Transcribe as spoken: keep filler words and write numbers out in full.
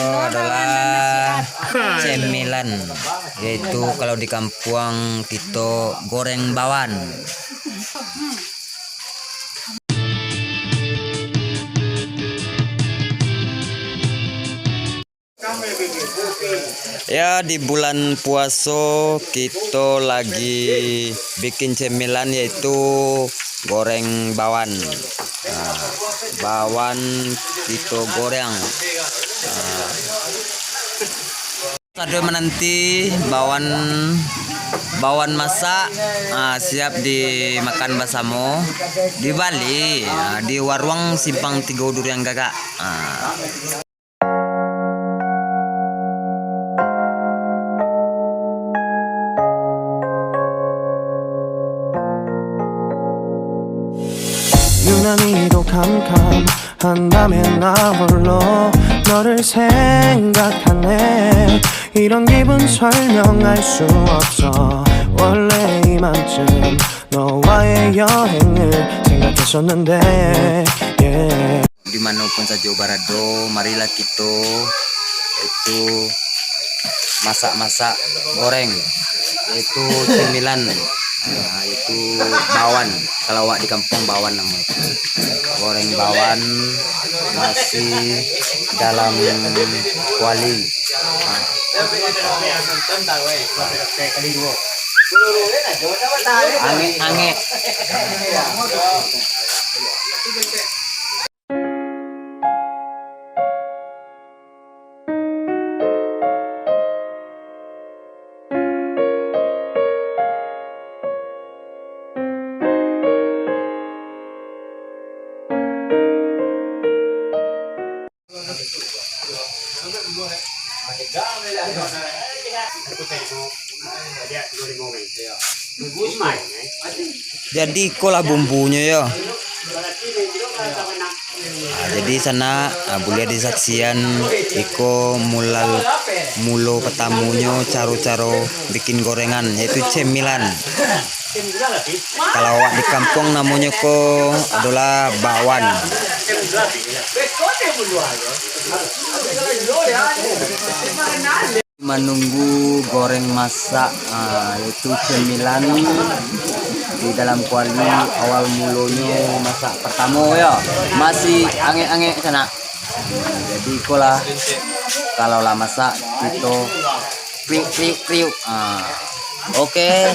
Adalah cemilan, yaitu kalau di kampuang kito goreng bawan. Ya, di bulan puaso kito lagi bikin cemilan, yaitu goreng bawan. Nah, bawan kito goreng. Nah. Sado mananti bawan, bawan masak, ah, siap dimakan basamo di Bali, ah, di waruang Simpang Tigo Durian Gagak. Ah. 유난히도 캄캄한밤에 나 홀로 너를 생각하네. 이런 기분 설명할 수 없어. 원래 이맘쯤 너와의 여행을 생각했었는데, yeah. Di mano pun sajo barado, marilah kito itu masak-masak goreng, yaitu cemilan, ah, yaitu bawan. Kalau awak di kampuang, bawan namo itu. Goreng bawan masih dalam kuali. Ah. Angek-angek. Jadi, iko lah bumbunyo, yo. Nah, jadi sanak, ah, buliah disaksian iko mulal-, mulo patamonyo caro-caro bikin gorengan, yaitu cemilan. Kalau awak di kampuang namonyo ko adolah bawan. Manunggu goreng masak, ah, yaitu cemilan di dalam kuali awal mulonyo masak pertamo, yo. Masih angek-angek sanak. Jadi ikolah, kalau lah masak, kito kriuk, kriuk, kriuk. Ah. Oke.